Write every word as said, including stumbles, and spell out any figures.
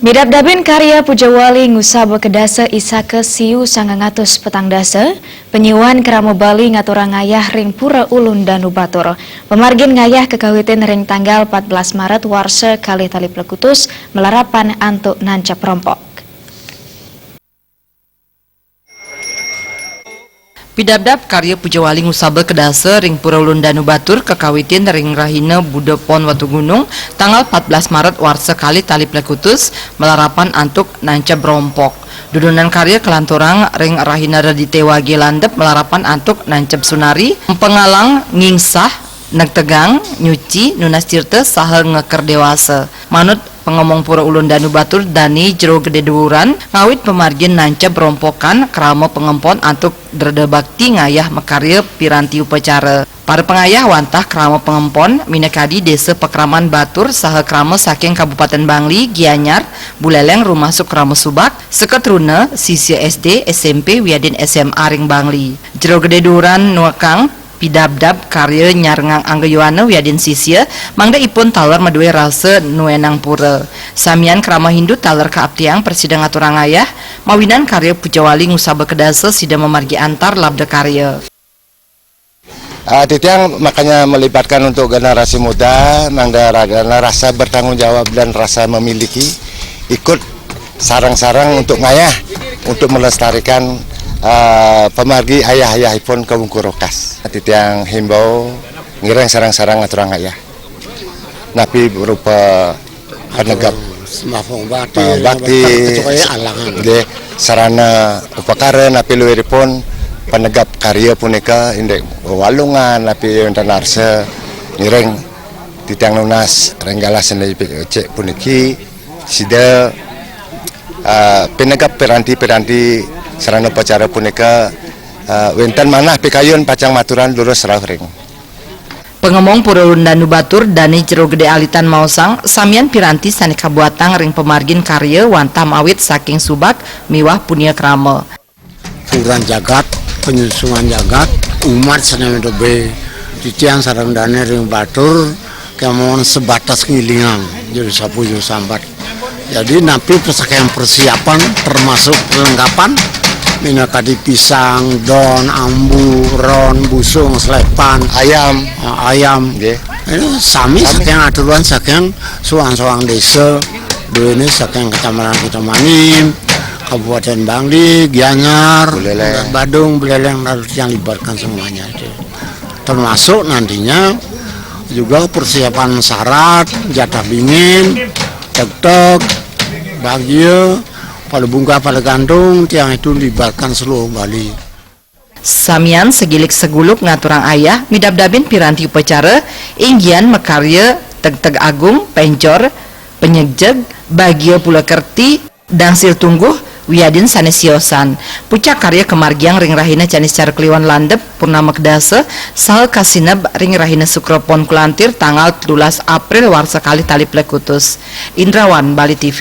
Midabdabin karya pujawali ngusaba kedasa isaka siu sangang atus petang dasa, penyiuan krama Bali ngaturang ngayah ring Pura Ulun Danu Batur. Pemargin ngayah kakawitin ring tanggal empat belas Maret warsa kalih tali plekutus malarapan antuk nancep rompok. Pidabdab karya pujawali ngusaba kedasa ring Pura Ulun Danu Batur kakawitin ring rahina Buda Pon Watugunung, tanggal empat belas Maret warsa kalih tali plekutus malarapan antuk nancep rompok. Dudunan karya kalanturang ring rahina Radite Wage landep malarapan antuk nancep sunari, mpengalang, ngingsah, negtegang, nyuci, nunas tirta saha ngeker dewasa. Manut pangemong Pura Ulun Danu Batur Dane Jero Gede Duuran, ngawit pamargin nancep rompokan krama pangempon antuk dreda bakti ngayah makarya piranti upacara. Para pangayah wantah krama pangempon minakadi Desa Pakraman Batur saha krama saking Kabupaten Bangli, Gianyar, Buleleng rumasuk krama subak, seketruna, sisia S D, S M P, wiadin S M A ring Bangli. Jero Gede Duuran nuekang pidabdab karya nyarengang angga yowana wiadin sisia, mangda ipun taler madue rasa nuenang pura. Samian krama Hindu taler kaaptiang prasida ngaturang ngayah, mawinan karya pujawali ngusaba kedasa sida mamargi antar labda karya. Ah, titiang makanya melibatkan untuk generasi muda, mangda ra-, rasa bertanggung jawab dan rasa memiliki, ikut sareng-sareng untuk ngayah, untuk melestarikan, ah, pamargi ayah-ayahipun kawungkur wekas. Titiang himbau ngiring sareng-sareng ngaturang ngayah. Napi berupa panegap, sembah pangubakti, pangubakti, kecokaya alangan. Nggih, sarana upakara napi luiripun panegap karya punika indik walungan napi wénten arsa ngiring titiang nunas ring galah seni becik puniki sida, ah, pinegap piranti-piranti sarana upacara punika, ah, wénten manah pikayun pacang maturan durus rauh ring. Pangemong Pura Ulun Danu Batur Dane Jero Gede Alitan maosang, samian piranti sane kabuatang ring pamargin karya wantah mawit saking subak miwah punia krama. Puran jagat, panyusungan jagat, umat sane medebe, titiang sareng dane ring batur, kemon sebatas ngilingang, jero sapu jero sambat. Jadi, napi saking persiapan, termasuk perlengkapan, minakadi pisang, don, ambu, ron, busung, slepan, ayam. Ah, ayam. Nggih. Ini sami. Sami. Saking aturan, saking soang-soang desa, duene saking kecamatan Kitamanim, Kabupaten Bangli, Gianyar, Buleleng. Badung, Buleleng, harus yang libatkan semuanya itu. Termasuk nantinya juga persiapan syarat, jatah bingin, tegteg, bagia, pala bungkah, pala gantung, tiang itu libatkan seluruh Bali. Samian segilik seguluk ngaturang ayah, midabdabin piranti upacara, inggian makarya tegteg agung, pencor, penyegjeg, bagia pula kerti, dangsil tungguh, wiadin sane siosan. Pucak karya kamargiang ring rahina Canis Cara Kliwon landep, Purnama Kedasa, saha kasineb ring rahina Sukra Pon Kulantir tanggal telulas April warsa kalih tali plekutus. Indrawan, Bali T V.